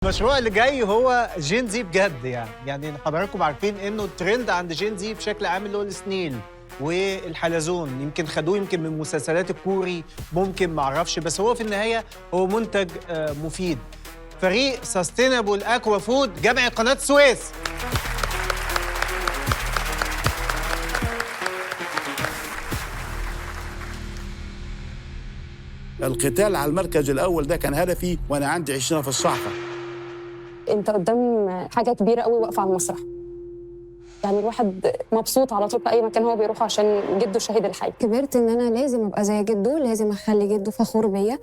المشروع اللي جاي هو Gen Z بجد. يعني حضراتكم عارفين انه الترند عند Gen Z بشكل عام اللي هو ال snail والحلزون، يمكن خدوه يمكن من مسلسلات الكوري، ممكن معرفش، بس هو في النهاية هو منتج مفيد. فريق Sustainable Aqua Food، جامعه قناة السويس. القتال على المركز الأول ده كان هدفي وأنا عندي 20 في الصحفة. انت قدام حاجة كبيرة قوي واقفة على المسرح، يعني الواحد مبسوط على طول في اي مكان هو بيروح عشان جده شهيد الحي. كبرت ان انا لازم ابقى زي جده، لازم اخلي جده فخور بيا.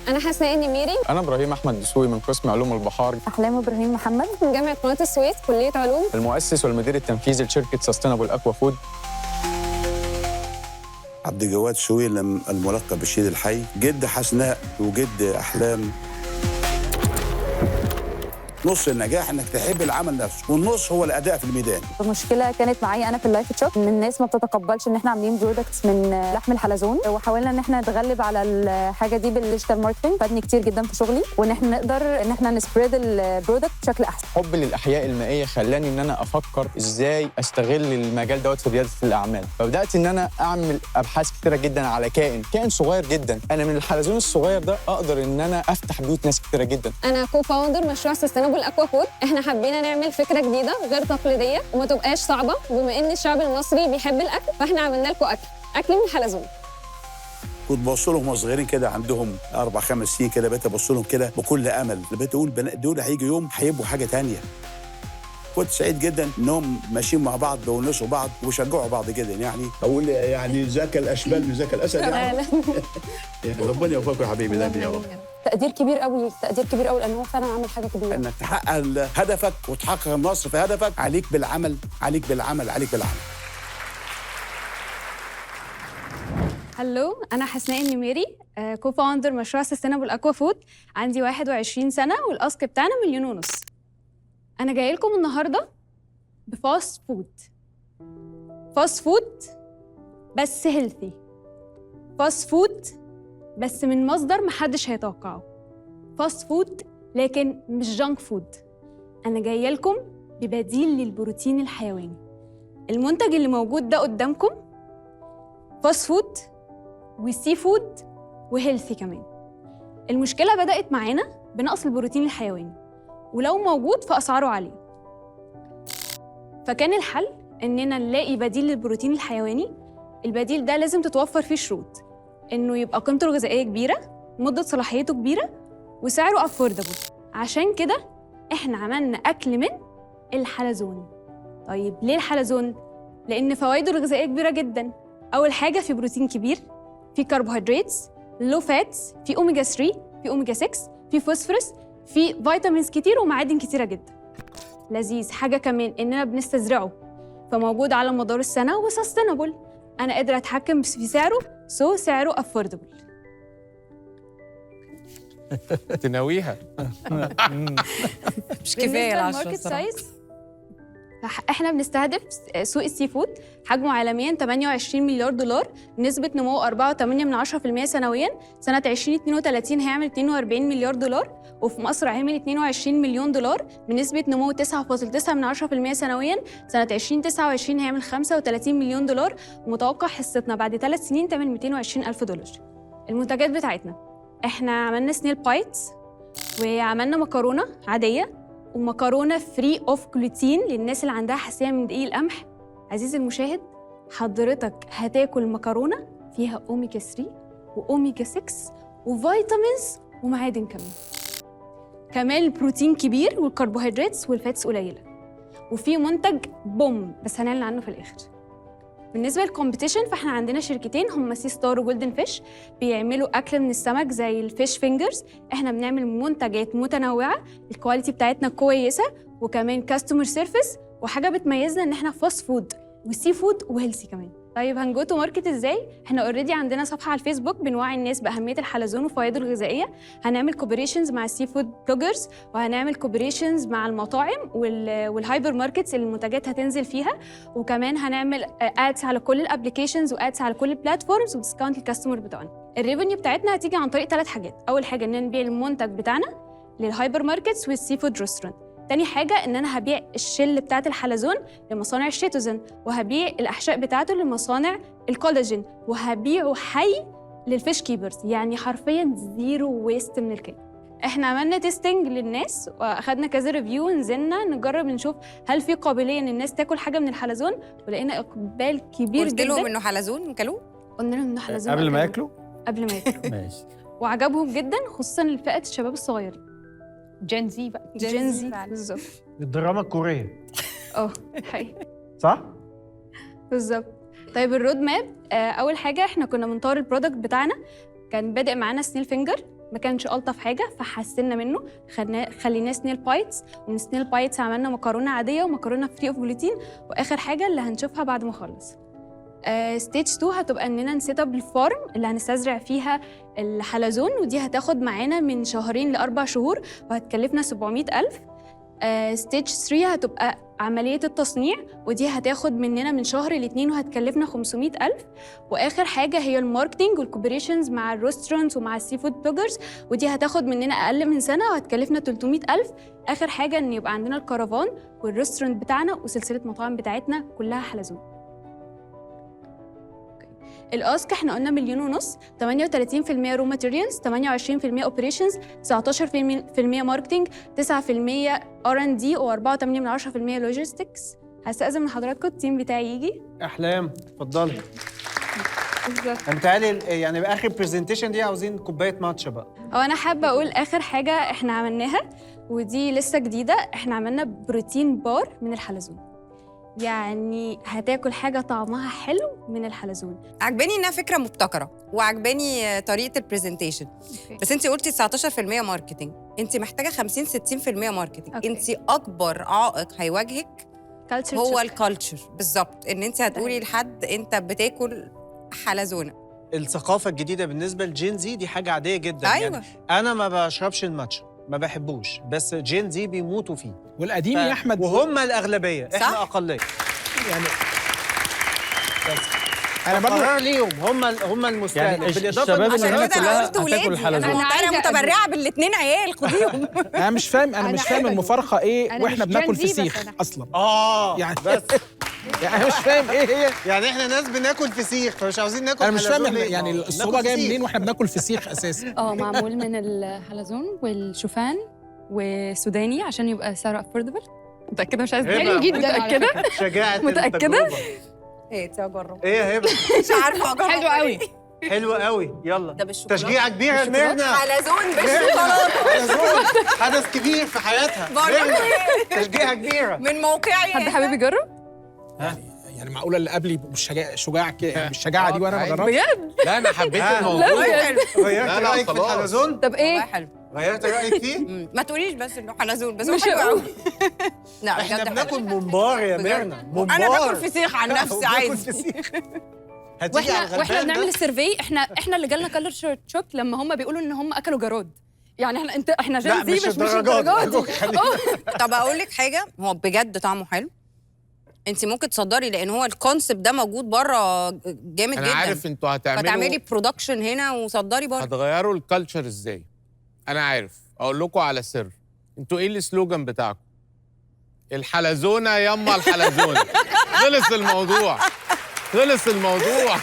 انا حاسه اني ميري. انا ابراهيم احمد دسوقي من قسم علوم البحار. احلام ابراهيم محمد من جامعه قناة السويس، كليه علوم. المؤسس والمدير التنفيذي لشركة Sustainable Aqua Food. عبد الجواد سويلم الملقب بالشهيد الحي، جد حسناء وجد أحلام. نص النجاح انك تحب العمل نفسه، والنص هو الاداء في الميدان. المشكلة كانت معايا انا في ال live shop ان الناس ما بتتقبلش ان احنا عاملين products من لحم الحلزون، وحاولنا ان احنا نتغلب على الحاجة دي بال digital marketing. فادني كتير جدا في شغلي، وان احنا نقدر ان احنا ن spread ال product بشكل احسن. حب للاحياء المائية خلاني ان انا افكر ازاي استغل المجال دوت في رياده الاعمال، فبدات ان انا اعمل ابحاث كتيرة جدا على كائن صغير جدا. انا من الحلزون الصغير ده اقدر ان انا افتح بيوت ناس كتيرة جدا. انا co-founder مشروع Sustainable Aqua Food. احنا حبينا نعمل فكرة جديدة غير تقليدية وما تبقاش صعبة، بما ان الشعب المصري بيحب الاكل فاحنا عملنا لكم اكل من الحلزون. كنت ببص لهم وهم صغيرين كده، عندهم 4 5 سنين كده، بقيت ابص لهم كده بكل امل، بقيت اقول دول هيجي يوم هيبقوا حاجة ثانية. كنت سعيد جدا انهم ماشيين مع بعض، بيونسوا بعض وبيشجعوا بعض جدا. يعني اقول يعني ذاك الاشبال من ذاك الاسد يعني. ربنا يوفقك يا حبيبي ده يا رب. تقدير كبير قوي، تقدير كبير قوي، لان هو فعلا عمل حاجة كبيرة. انك تحقق هدفك وتحقق النصر في هدفك، عليك بالعمل، عليك بالعمل، عليك بالعمل. Hello، انا حسناء النميري، co-founder مشروع Sustainable Aqua Food. عندي 21 سنة وال ask بتاعنا 1.5 مليون. انا جاي لكم النهارده ب fast food، fast food بس healthy، fast food بس من مصدر محدش هيتوقعه، fast food لكن مش junk food. انا جاية لكم ببديل للبروتين الحيواني. المنتج اللي موجود ده قدامكم fast food و seafood و healthy كمان. المشكلة بدات معانا بنقص البروتين الحيواني، ولو موجود فاسعاره عالية. فكان الحل اننا نلاقي بديل للبروتين الحيواني. البديل ده لازم تتوفر فيه شروط، انه يبقى قيمته الغذائية كبيرة، مده صلاحيته كبيرة، وسعره affordable. عشان كده احنا عملنا اكل من الحلزون. طيب ليه الحلزون؟ لان فوائده الغذائية كبيرة جدا. اول حاجة في بروتين كبير، في كربوهيدرات، low fats، في اوميجا 3، في اوميجا 6، في فوسفورس، في vitamins كتير ومعادن كتيرة جدا. لذيذ حاجة كمان اننا بنستزرعه، فموجود على مدار السنة و sustainable. انا قادرة اتحكم في سعره، so سعره affordable. تناويها. مش كفاية العشرة market الصراحة. size، احنا بنستهدف سوق ال seafood، حجمه عالميا 28 مليار دولار، نسبة نمو 4.8% سنويا. سنة 2032 هيعمل 42 مليار دولار، وفي مصر عامل 22 مليون دولار بنسبة نمو 9.9% سنويا. سنة 2029 هيعمل 35 مليون دولار، ومتوقع حصتنا بعد 3 سنين تعمل 220 ألف دولار. المنتجات بتاعتنا احنا عملنا snail bites، وعملنا مكرونة عادية، ومكرونه free of gluten للناس اللي عندها حساسية من دقيق القمح. عزيزي المشاهد، حضرتك هتاكل مكرونه فيها اوميجا 3 واوميجا 6 و vitamins ومعادن كمان. كمان البروتين كبير والكربوهيدرات وال fats قليله. وفي منتج boom بس هنعلن عنه في الاخر. بالنسبة لل competition فاحنا عندنا شركتين هم Sea Star و Golden Fish، بيعملوا اكل من السمك زي ال fish fingers. احنا بنعمل منتجات متنوعة، ال quality بتاعتنا كويسة، وكمان customer service. وحاجه بتميزنا ان احنا fast food و seafood و healthy كمان. طيب هن go to market ازاي؟ احنا already عندنا صفحة على الفيسبوك بنوعي الناس باهمية الحلزون وفوائده الغذائية. هنعمل cooperations مع ال seafood bloggers، وهنعمل cooperations مع المطاعم وال hypermarkets اللي المنتجات هتنزل فيها، وكمان هنعمل ads على كل ال applications و ads على كل ال platforms و discount لل customer بتوعنا. ال revenue بتاعتنا هتيجي عن طريق 3 حاجات. اول حاجة ان نبيع المنتج بتاعنا، لل hypermarkets وال seafood restaurant. تاني حاجة إن أنا هبيع ال shell بتاعة الحلزون لمصانع الشيتوزن، وهبيع الأحشاء بتاعته لمصانع الكولاجين، وهبيعه حي لل fish keepers، يعني حرفيا zero waste من الكائن. احنا عملنا testing للناس واخدنا كذا review ونزلنا نجرب نشوف هل في قابلية ان الناس تاكل حاجة من الحلزون، ولقينا اقبال كبير قلت جدا. لهم انه حلزون وكلوه؟ قلنا لهم انه حلزون قبل ما وأكلوه. ياكلوا؟ قبل ما ياكلوا. ماشي. وعجبهم جدا، خصوصا الفئة الشباب الصغير، Gen Z بقى. Gen Z بالظبط. الدراما الكورية. اه حقيقي. صح؟ بالظبط. طيب ال road map، اول حاجة احنا كنا بنطور ال product بتاعنا، كان بادئ معانا snail finger، ما كانش الطف حاجة فحسنا منه، خليناه snail bites، ومن snail bites عملنا مكرونه عادية ومكرونه free of gluten، واخر حاجة اللي هنشوفها بعد ما اخلص. stage 2 هتبقى اننا ن set up ال farm اللي هنستزرع فيها الحلزون، ودي هتاخد معانا من شهرين لاربع شهور وهتكلفنا 700,000. stage 3 هتبقى عملية التصنيع، ودي هتاخد مننا من شهر لاتنين وهتكلفنا 500,000. وآخر حاجة هي ال marketing وال cooperations مع ال restaurants ومع ال seafood bloggers، ودي هتاخد مننا أقل من سنة وهتكلفنا 300,000. آخر حاجة إن يبقى عندنا الكرفان وال restaurant بتاعنا وسلسلة مطاعم بتاعتنا كلها حلزون. ال ask احنا قلنا 1.5 مليون، 38% raw materials، 28% operations، 19% marketing، 9% R&D، و4.8% logistics. هستأذن من حضراتكم ال team بتاعي يجي. احلام اتفضلي. بالظبط. انا متهيألي يعني باخر presentation دي عاوزين كوباية ماتشا بقى. هو انا حابة اقول اخر حاجة احنا عملناها ودي لسه جديدة، احنا عملنا protein bar من الحلزون، يعني هتاكل حاجة طعمها حلو من الحلزون. عجباني انها فكرة مبتكره وعجباني طريقه ال presentation، بس انت قلتي 19% marketing، انت محتاجه 50 60% marketing. انت اكبر عائق هيواجهك هو ال culture بالظبط، ان انت هتقولي لحد انت بتاكل حلزونه. الثقافة الجديدة بالنسبة ل Gen Z دي حاجة عادية جدا. أيوة. يعني انا ما بشربش الماتشا، ما بحبوش، بس Gen Z بيموتوا فيه. والقديم يا احمد، وهم الاغلبية، احنا صح؟ اقلية يعني. بس انا برضه قرار ليهم، هم المستهلك. يعني بالاضافة الشباب إن اللي عشان هنا كده انا كلها قلت ولادي، هتاكل انا حلزون. انا متبرعه بالاثنين عيال، خديهم. انا مش فاهم، انا مش فاهم المفارقة ايه واحنا بناكل فسيخ اصلا. يعني بس يعني انا مش فاهم ايه هي، يعني احنا ناس بناكل فسيخ فمش عاوزين ناكل انا مش فاهم حلزون. يعني الصعوبة جاية منين واحنا بناكل فسيخ اساسا؟ معمول من الحلزون والشوفان وسوداني عشان يبقى سعره affordable. متأكدة مش عايزة؟ حلو جدا. متأكدة؟ شجاعة. متأكدة؟ ايه اجرب. ايه يا هبة؟ مش عارفة اجرب. حلو قوي، حلو قوي. يلا ده بالشوكولاتة. تشجيعة كبيرة لميرنا. حلزون بالشوكولاتة. حلزون حدث كبير في حياتها. ميرنا تشجيعة كبيرة من موقعي. حد حابب يجرب؟ يعني معقولة اللي قبلي مش شجاع كده، يعني بالشجاعة دي وانا ما جربتش؟ بجد؟ لا انا حبيت الموضوع. غيرت رأيك في الحلزون؟ طب ايه؟ حلو. غيرت رأيك فيه؟ ما تقوليش بس انه حلزون، بس هو حلو قوي. لا احنا بناكل ممبار يا ميرنا، ممبار. انا باكل فسيخ عن نفسي عادي. باكل فسيخ. واحنا بنعمل ال survey، احنا اللي جالنا culture shock لما هم بيقولوا ان هم اكلوا جراد. يعني احنا انت احنا Gen Z مش الدرجات دي. طب اقول لك حاجة، هو بجد طعمه حلو. انت ممكن تصدري، لان هو ال concept ده موجود بره جامد جدا. انا عارف انتوا هتعملوا، فتعملي production هنا وصدري بره. هتغيروا ال culture ازاي؟ انا عارف، اقول لكم على سر. انتوا ايه ال slogan بتاعكم؟ الحلزونه يما الحلزونه. خلص الموضوع، خلص الموضوع.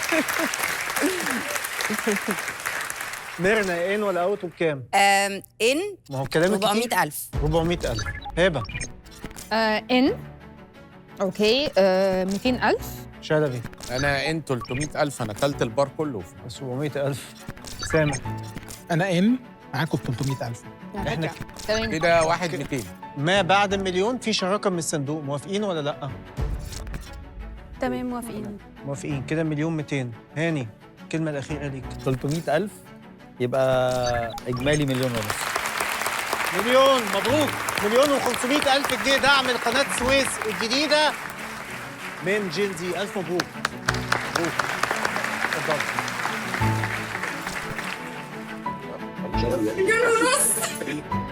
ميرنا in ولا out وبكام؟ in. ما هو كلامك 400,000. 400,000. هبه in. okay 200,000. شلبي. انا in 300,000، انا اكلت البار كله. 700,000. سامح. انا in معاكم 300,000. احنا كده 1,200. ما بعد المليون في شراكة من الصندوق، موافقين ولا لا؟ تمام موافقين. موافقين كده 1,200,000. هاني الكلمة الاخيرة ليك. 300,000 يبقى اجمالي 1.5 مليون. مليون، مبروك. 1,500,000 جنيه دعم لقناه السويس الجديدة من Gen Z. الف مبروك. مبروك. اتفضل. 1.5 مليون.